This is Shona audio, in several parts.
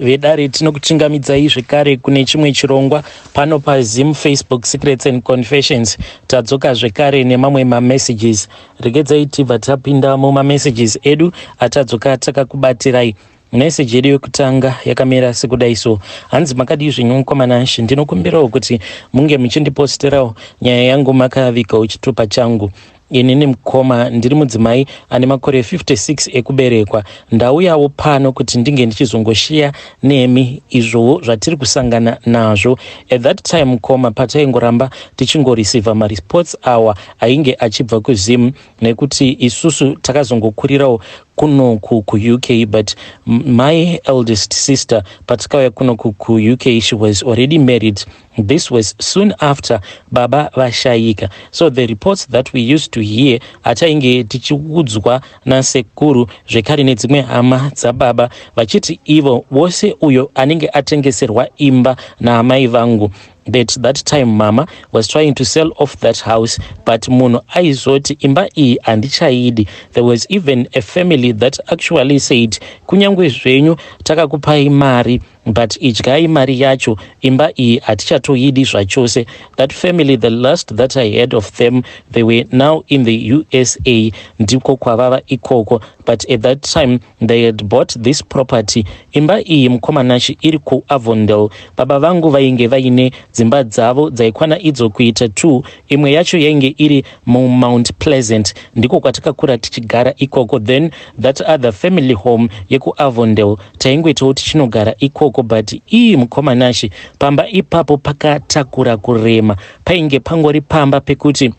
Vedare, tinokuchingamidzai zvekare kune chimwe chirongwa pano paZim Facebook Secrets and Confessions. Tadzoka zvekare nemamwe mamessages. Regedzai tibva tapinda mumamessages edu atadzoka takakubatirai. Meseji yedu yekutanga yakamira sekudai so. Hanzi, "Makadii zvenyu mukomana Ashe? Ndinokumbirawo kuti munge muchindiposterawo nyaya yangu makavigawo chitupa changu. Inini mukoma, ndiri mudzimai ane makore 56 ekuberekwa. Ndauyawo pano kuti ndinge ndichizongoshiya nemi izvowo zvatiri kusangana nazvo." At that time mukoma, pataingoramba tichingoreceiva mareports awa ainge achibva kuZim, nekuti isusu takazongokurirawo kunoku kuUK, but my eldest sister patakauya kunoku kuUK, she was already married. This was soon after baba vashayika. So the reports that we used to hear, atainge tichiudzwa nasekuru zvekare nedzimwe hama dzababa, vachiti ivo vose uyo anenge atengeserwa imba naamai vangu, that that time mama was trying to sell off that house, but munhu aizoti, "Imba iyi handichaidi." There was even a family that actually said, "Kunyange zvenyu takakupai mari, but idyai mari yacho, imba iyi hatichatoidi zvachose." That family, the last that I heard of them, they were now in the USA, ndiko kwavava ikoko, but at that time they had bought this property. Imba iyi mukoma Nashe iri kuAvondale. Baba vangu vainge vaine dzimba dzavo dzaikwana idzo kuita two. Imwe yacho yainge iri muMount Pleasant, ndiko kwatakakura tichigara ikoko. Then that other family home yekuAvondale taingoitawo tichinogara ikoko. But iyi mukoma Nashe, pamba ipapo pakatakura kurema. Painge pangori pamba pekuti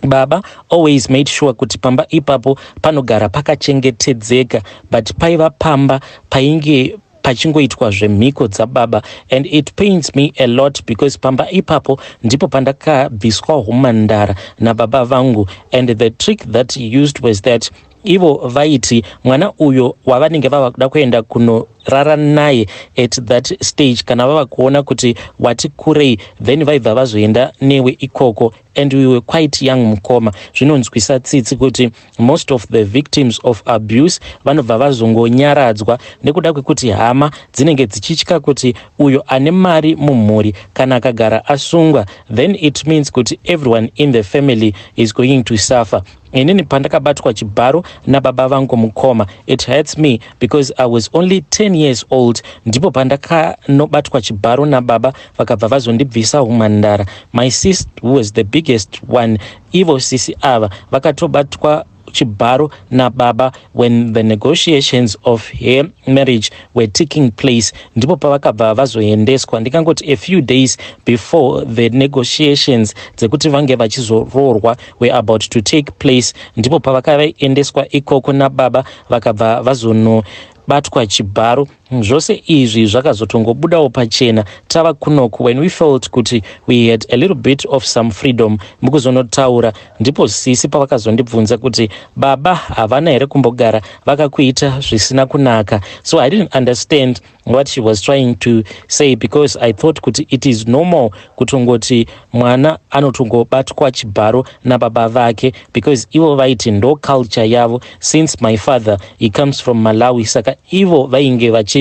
baba always made sure kuti pamba ipapo panogara pakachengetedzeka, but paiva pamba painge pachingoitwa zvemhiko dzababa. And it pains me a lot because pamba ipapo ndipo pandakabviswa humandara nababa vangu. And the trick that he used was that ivo vaiti mwana uyo wavanenge vava kuda kuenda kunorara naye at that stage, kana vava kuona kuti wati kurei, then vaibva vazoenda newe ikoko. And we were quite young mukoma. Zvinonzwisa tsitsi kuti most of the victims of abuse vanobva vazongonyaradzwa nekuda kwekuti hama dzinenge dzichitya kuti uyo ane mari mumhuri kana akagara asungwa, then it means kuti everyone in the family is going to suffer. Inini pandakabatwa chibharo nababa vangu mukoma, it hurts me because I was only 10 years old. Ndipo pandakanobatwa chibharo nababa, vakabva vazondibvisa umandara. My sister, who was the biggest one, ivo sisi ava vakatobatwa chibharo nababa when the negotiations of her marriage were taking place. Ndipo pavakabva vazoendeswa, ndikangoti a few days before the negotiations dzekuti vange vachizoroorwa were about to take place, ndipo pavakaendeswa ikoko nababa, vakabva vazonobatwa chibharo. Zvose izvi zvakazotongobudawo pachena tava kunoku, when we felt kuti we had a little bit of some freedom. Mukuzonotaura, ndipo sisi pavakazondibvunza kuti, "Baba havana here kumbogara vakakuita zvisina kunaka?" So I didn't understand what she was trying to say, because I thought kuti it is normal kutongoti mwana anotongobatwa chibharo nababa vake, because ivo vaiti ndo culture yavo. Since my father, he comes from Malawi, saka ivo vainge vachiti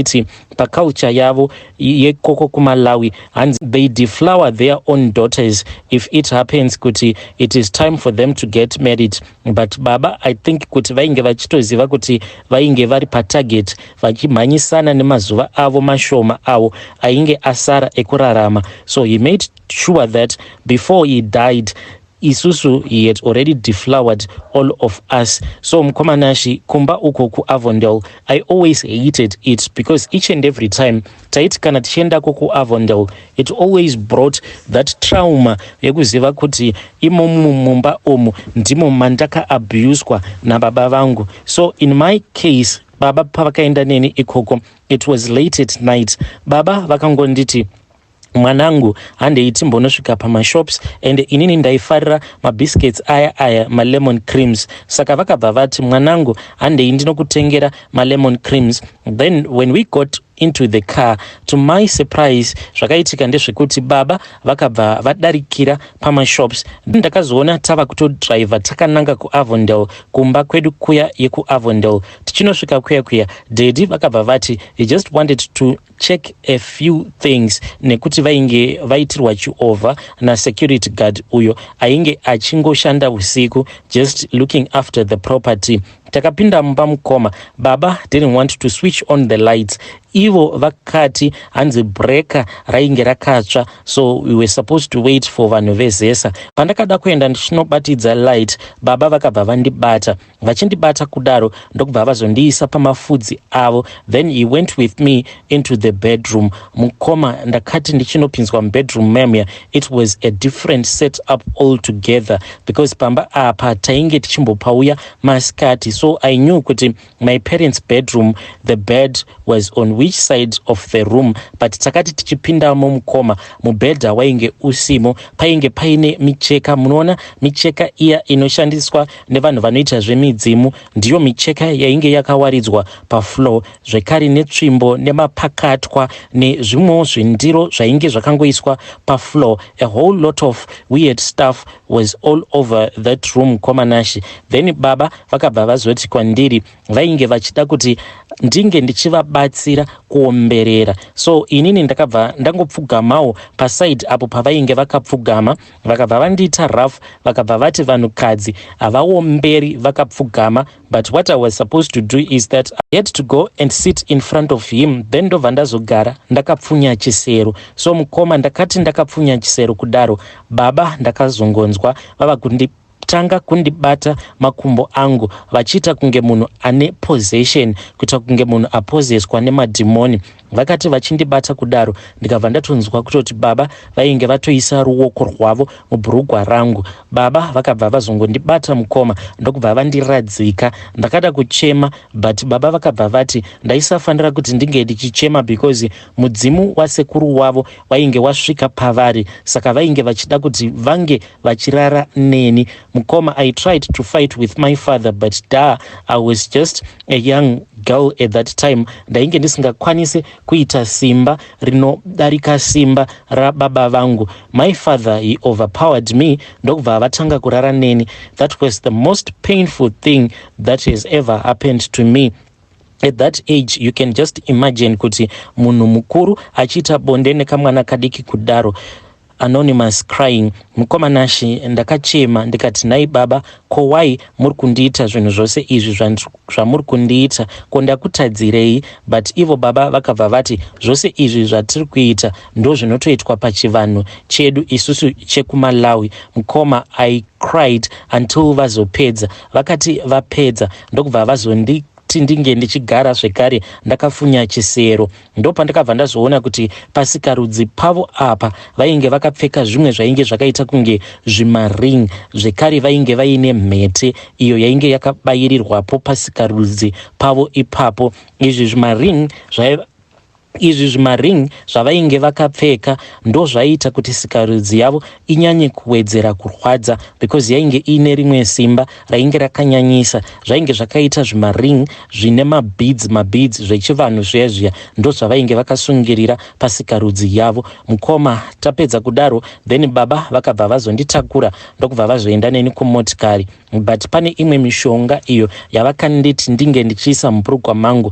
paculture yavo yekoko kuMalawi, hanzi they deflower their own daughters if it happens kuti it is time for them to get married. But baba, I think kuti vainge vachitoziva kuti vainge vari patarget, vachimhanyisana nemazuva avo mashoma avo ainge asara ekurarama. So he made sure that before he died, isusu he had already deflowered all of us. So mukoma Nashe, kumba uko kuAvondale, I always hated it because each and every time taiti kana tichiendako kuAvondale, it always brought that trauma yekuziva kuti imomo mumba umu ndimo mandakaabuswa nababa vangu. So in my case, baba pavakaenda neni ikoko, it was late at night. Baba vakangonditi, "Mwanangu, handei timbonosvika pamashops." And inini ndaifarira mabiscuits aya aya malemon creams. Saka vakabva vati, "Mwanangu, handei ndinokutengera malemon creams." Then when we got into the car. To my surprise, zvakaitika ndezvekuti baba vakabva vadarikira pamashops. Ndakazoona tava kutodriver takananga kuAvondale, kumba kwedu kuya yekuAvondale. Tichinosvika kuya kuya, daddy vakabva vati he just wanted to check a few things, nekuti vainge vaitirwa chiovha nasecurity guard uyo ainge achingoshanda usiku, just looking after the property. Takapinda mumba, mukoma. Baba didn't want to switch on the lights. Ivo vakati hanzi breaker rainge rakatsva, so we were supposed to wait for vanhu veZESA. Pandakada kuenda ndichinobatidza light, baba vakabva vandibata. Vachindibata kudaro, ndokubva vazondiisa pamafudzi avo. Then he went with me into the bedroom. Mukoma, ndakati ndichinopinzwa mubedroom memuya, it was a different set up altogether, because pamba apa tainge tichimbopauya masikati, so I knew kuti my parents' bedroom, the bed was on which side of the room. But takati tichipindamo, mukoma, mubhedha wainge usimo. Painge paine micheka. Munoona micheka iya inoshandiswa nevanhu vanoita zvemidzimu? Ndiyo micheka yainge yakawaridzwa pafloor, zvekare netsvimbo nemapakatwa nezvimwewo zvindiro zvainge zvakangoiswa pafloor. A whole lot of weird stuff was all over that room, mukoma Nashi. Then baba vakabva vazoti kwandiri vainge vachida kuti ndinge ndichivabatsira kuomberera. So inini ndakabva ndangopfugamawo paside apo pavainge vakapfugama. Vakabva vandiita rough, vakabva vati vanhukadzi havaomberi vakapfugama. But what I was supposed to do is that I had to go and sit in front of him, then ndobva ndazogara ndakapfunya chisero. So mukoma, ndakati ndakapfunya chisero kudaro, baba ndakazongonzwa vava kunditanga kundibata makumbo angu, vachiita kunge munhu ane possession, kuita kunge munhu aposseswa nemadhimoni. Vakati vachindibata kudaro, ndikabva ndatonzwa kutoti baba vainge vatoisa ruoko rwavo mubhurugwa rangu. Baba vakabva vazongondibata, mukoma, ndokubva vandiradzika. Ndakada kuchema, but baba vakabva vati ndaisafanira kuti ndinge ndichichema, because mudzimu wasekuru wavo wainge wasvika pavari, saka vainge vachida kuti vange vachirara neni. Mukoma, I tried to fight with my father, but da I was just a young girl at that time. Ndainge ndisingakwanisi kuita simba rinodarika simba rababa vangu. My father, he overpowered me, ndokubva vatanga kurara neni. That was the most painful thing that has ever happened to me at that age. You can just imagine kuti munhu mukuru achiita bonde nekamwana kadiki kudaro. Anonymous crying. Mukoma Nashi, ndakachema ndikati, "Nhai baba, ko why muri kundiita zvinhu zvose izvi zvamuri kundiita? Ko ndakutadzirei?" But ivo baba vakabva vati zvose izvi zvatiri kuita ndo zvinotoitwa pachivanhu chedu isusu chekuMalawi. Mukoma, I cried until vazopedza. Vakati vapedza, ndokubva vazondi kuti ndinge ndichigara zvekare ndakafunya chisero. Ndopandakabva ndazoona kuti pasikarudzi pavo apa vainge vakapfeka zvimwe zvainge zvakaita kunge zvimaring. Zvekare vainge vaine mhete iyo yainge yakabayirirwapo pasikarudzi pavo ipapo. Izvi zvimaring zvavainge vakapfeka ndo zvaiita kuti sikarudzi yavo inyanye kuwedzera kurwadza, because yainge iine rimwe simba rainge rakanyanyisa. Zvainge zvakaita zvimaring zvine mabeads, mabeads zvechivanhu zviya zviya, ndo zvavainge vakasungirira pasikarudzi yavo. Mukoma, tapedza kudaro, then baba vakabva vazonditakura, ndokubva vazoenda neni kumotikari. But pane imwe mishonga iyo yavakanditi ndinge ndichiisa mubhurugwa mangu.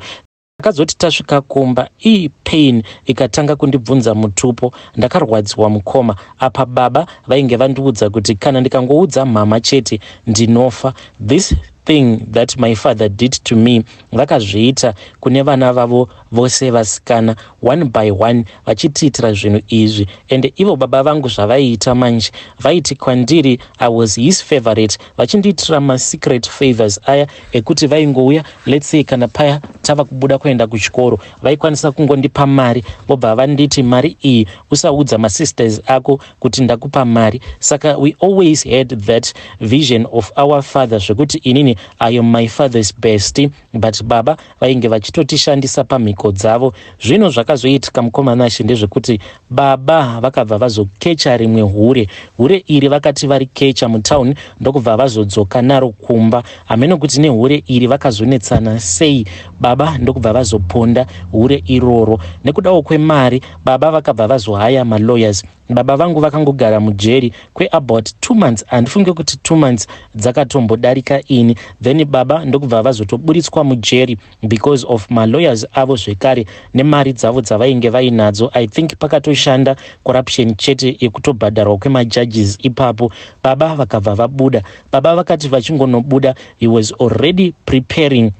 Takazoti tasvika kumba, ii pain ikatanga kundibvunza mutupo. Ndakarwadziwa, mukoma. Apa baba vainge vandiudza kuti kana ndikangoudza mhama chete, ndinofa. This thing that my father did to me, vakazviita kune vana vavo vose vasikana, one by one, vachitiitira zvinhu izvi. Ende ivo baba vangu zvavaiita manje, vaiti kwandiri I was his favorite, vachindiitira masecret favors aya ekuti vaingouya, let's say kana paya tava kubuda kuenda kuchikoro, vaikwanisa kungondipa mari, vobva vanditi, "Mari iyi usaudza masisters ako kuti ndakupa mari." Saka we always had that vision of our father, zvekuti inini Inini I am my father's bestie, but baba vainge vachitotishandisa pamhiko dzavo. Zvino zvakazoitika, mukoma Nashe, ndezvekuti baba vakabva vazokecha rimwe hure. Hure iri vakati vari kecha mutown, ndokubva vazodzoka naro kumba. Hameno kuti nehure iri vakazonetsana sei, baba ndokubva vazoponda hure iroro. Nekudawo kwemari, baba vakabva vazohaya malawyers. Baba vangu vakangogara mujeri kweabout 2 months. Handifunge kuti 2 months dzakatombodarika ini. Then baba ndokubva vazotoburitswa mujeri because of malawyers avo zvekare nemari dzavo dzavainge vainadzo. I think pakatoshanda corruption chete yekutobhadharwa kwemajudges ipapo. Baba vakabva vabuda. Baba vakati vachingonobuda, he was already preparing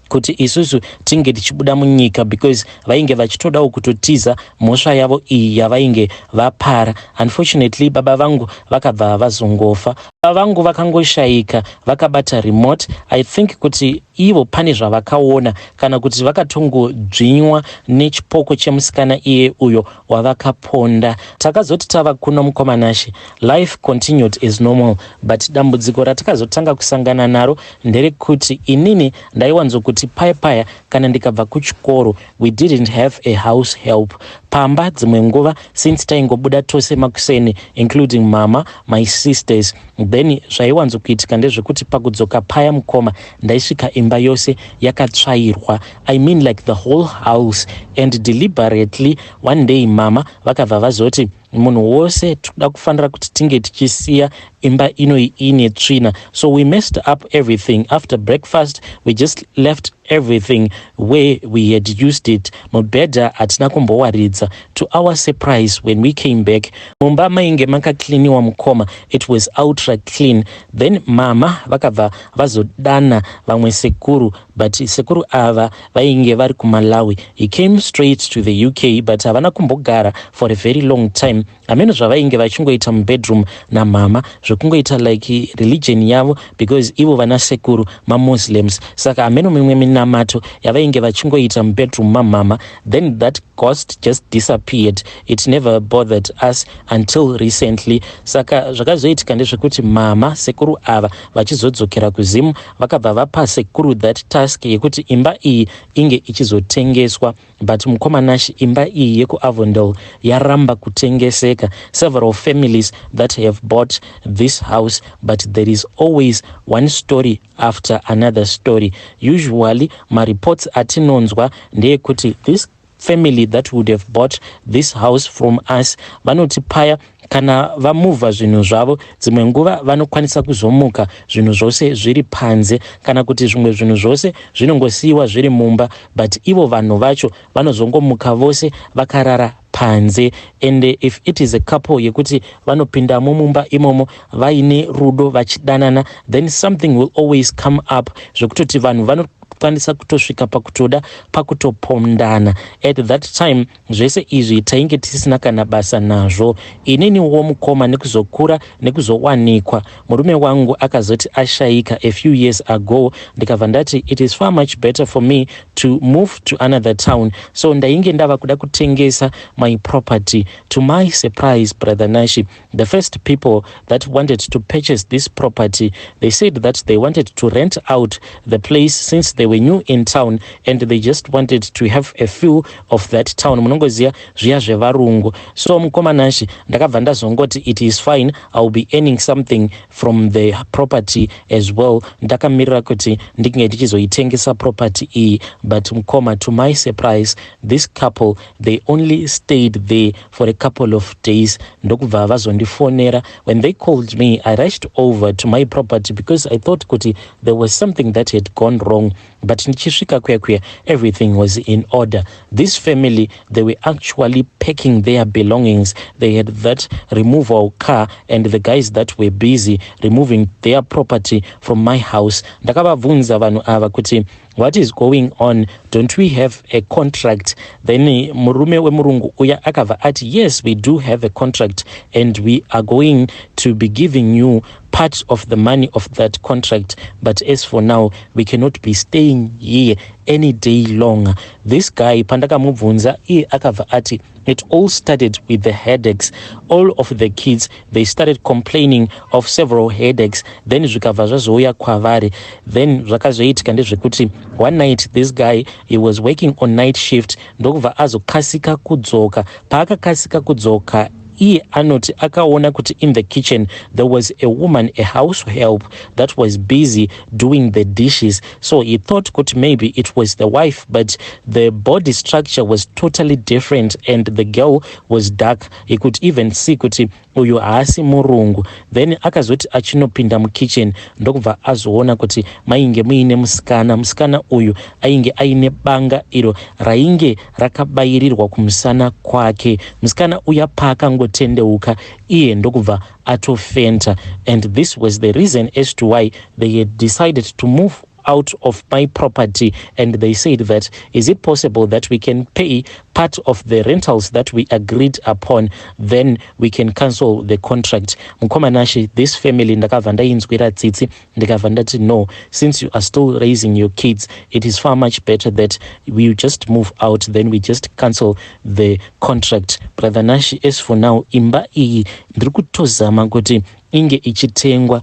kuti isusu tinge tichibuda munyika because vainge vachitodawo kutotiza mhosva yavo iyi yavainge vapara. Unfortunately, baba vangu vakabva vazongofa. Baba vangu vakangoshayika vakabata remote. I think kuti ivo pane zvavakaona kana kuti vakatongodzvinywa nechipoko chemusikana iye uyo wavakaponda. Takazoti tava kuno, mukoma Nashe, life continued as normal, but dambudziko ratakazotanga kusangana naro nderekuti inini ndaiwanzokuti paya paya kana ndikabva kuchikoro, we didn't have a house help pamba. Dzimwe nguva, since taingobuda tose makuseni, including mama, my sisters, then zvaiwanzokuitika ndezvekuti pakudzoka paya, mukoma, ndaisvika imba yose yakatsvairwa, I mean, like the whole house. And deliberately one day mama vakabva vazoti munhu wose toda kufanira kuti tinge tichisiya imba inoi ine tsvina. So we messed up everything. After breakfast, we just left everything where we had used it. Mubhedha hatina kumbowaridza. To our surprise, when we came back, mumba mainge makakliniwa, mukoma. It was ultra clean. Then mama vakabva vazodana vamwe sekuru, but sekuru ava vainge vari kuMalawi. He came straight to the UK, but havana kumbogara for a very long time. Hameno zvavainge vachingoita mubedroom namama, zvekungoita like religion yavo, because ivo vana sekuru maMuslims, saka hameno mimwe minamato yavainge vachingoita mubedroom mamama. Then that ghost just disappeared. It never bothered us until recently. Saka zvakazoitika ndezvekuti mama sekuru ava vachizodzokera kuZimu, vakabva vapa sekuru that task yekuti imba iyi inge ichizotengeswa. But mukoma Nash, imba iyi yekuAvondale yaramba kutengeseka. Several families that have bought this house, but there is always one story after another story. Usually mareports atinonzwa ndeyekuti this family that would have bought this house from us vanoti paya kana vamuvha zvinhu zvavo, dzimwe nguva vanokwanisa kuzomuka zvinhu zvose zviri panze, kana kuti zvimwe zvinhu zvose zvinongosiyiwa zviri mumba, but ivo vanhu vacho vanozongomuka vose vakarara panze. And if it is a couple yekuti vanopindamo mumba imomo vaine rudo, vachidanana, then something will always come up zvekutoti vanhu vanokwanisa kutosvika pakutoda pakutopondana. At that time, zvese izvi tainge tisina kana basa nazvo. Ininiwo, mukoma, nekuzokura nekuzowanikwa, murume wangu akazoti ashayika a few years ago. Ndikabva ndati it is far much better for me to move to another town, so ndainge ndava kuda kutengesa my property. To my surprise, brother Nashi, the first people that wanted to purchase this property, they said that they wanted to rent out the place since they were new in town and they just wanted to have a feel of that town. Munongoziva zviya zvevarungu. So mukoma Nashi, ndakabva ndazongoti it is fine, I will be earning something from the property as well, ndakamirira kuti ndinge ndichizoitengesa property iyi. But mukoma, to my surprise, this couple, they only stayed there for a couple of days, ndokubva vazondifonera. When they called me, I rushed over to my property because I thought kuti there was something that had gone wrong, but ndichisvika kuya kuya, everything was in order. This family, they were actually packing their belongings. They had that removal car and the guys that were busy removing their property from my house. Ndakavabvunza vanhu ava kuti What is going on? Don't we have a contract?" Then murume wemurungu uya akabva ati, "Yes, we do have a contract and we are going to be giving you part of the money of that contract, but as for now we cannot be staying here any day longer." This guy, pandakamubvunza, iye akabva ati it all started with the headaches. All of the kids, they started complaining of several headaches, then zvikabva zvazouya kwavari. Then zvakazoitika ndezvekuti one night this guy, he was working on night shift, ndokubva azokasika kudzoka. Paakakasika kudzoka, iye anoti akaona kuti in the kitchen there was a woman, a house help, that was busy doing the dishes. So he thought kuti maybe it was the wife, but the body structure was totally different and the girl was dark. He could even see kuti uyu haasi murungu. Then akazoti achinopinda mukitchen, ndokubva azoona kuti mainge muine musikana. Musikana uyu ainge aine banga iro rainge rakabayirirwa kumusana kwake. Musikana uya paakangotendeuka, iye ndokubva atofenta, and this was the reason as to why they had decided to move out of my property. And they said that, is it possible that we can pay part of the rentals that we agreed upon, then we can cancel the contract? Mukoma Nashe, this family, ndakabva ndainzwira tsitsi, ndikabva ndati, "No, since you are still raising your kids, it is far much better that we just move out, then we just cancel the contract." Brother Nashi, as for now, imba iyi ndiri kutozama kuti inge ichitengwa,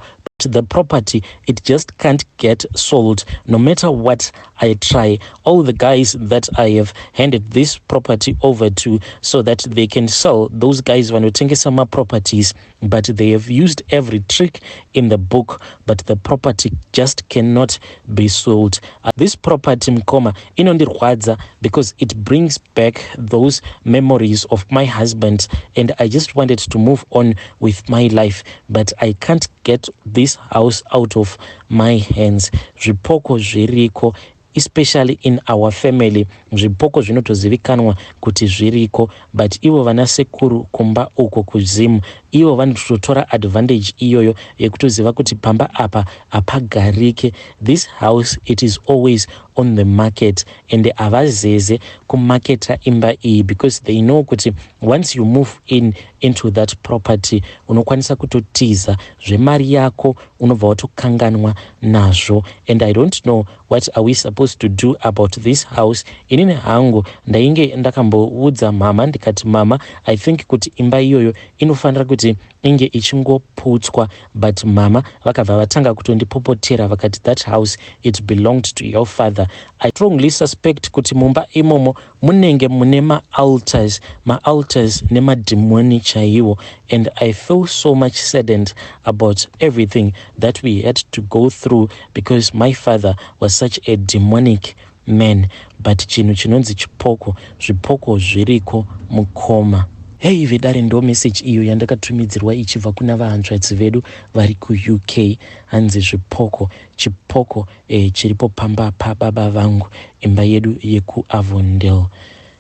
the property, it just can't get sold no matter what I try. All the guys that I have handed this property over to so that they can sell, those guys vanotengesa maproperties, but they have used every trick in the book, but the property just cannot be sold. This property, mukoma, inondirwadza because it brings back those memories of my husband, and I just wanted to move on with my life, but I can't get this house out of my hands. Zvipoko zviriko, especially in our family. Zvipoko zvinotozivikanwa kuti zviriko, but ivo vana sekuru kumba uko kuZimu, ivo vanototora advantage iyoyo yekutoziva kuti pamba apa hapagarike. This house, it is always on the market, and havazeze kumaketa imba iyi because they know kuti once you move in into that property, unokwanisa kutotiza zvemari yako, unobva watokanganwa nazvo. And I don't know what are we supposed to do about this house. Inini hangu ndainge ndakamboudza mama, ndikati, "Mama, I think kuti imba iyoyo inofanira kuti inge ichingoputswa," but mama vakabva vatanga kutondipopotera, vakati, "That house, it belonged to your father." I strongly suspect kuti mumba imomo munenge mune maaltars, maaltars nemadhimoni chaiwo, and I feel so much saddened about everything that we had to go through because my father was such a demonic man. But chinhu chinonzi chipoko, zvipoko zviriko, mukoma. Hei vedare, ndo message iyo yandakatumidzirwa ichibva kuna vahanzvadzi vedu vari kuUK. Hanzi zvipoko, chipoko chiripo pamba pababa vangu, imba yedu yekuAvondale.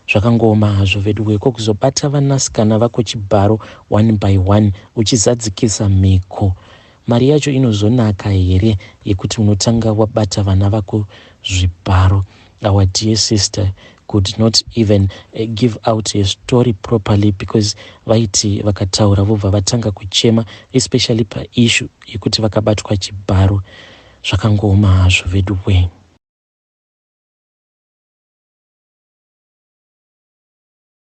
Zvakangooma hazvo vedu weko, kuzobata vanasikana vako chibharo one by one uchizadzikisa mhiko. Mari yacho inozonaka here yekuti unotanga wabata vana vako zvibharo? Our dear sister could not even give out a story properly because vaiti vakataura vobva vatanga kuchema, especially paissue yekuti vakabatwa chibharo. Zvakangooma hazvo vedu we.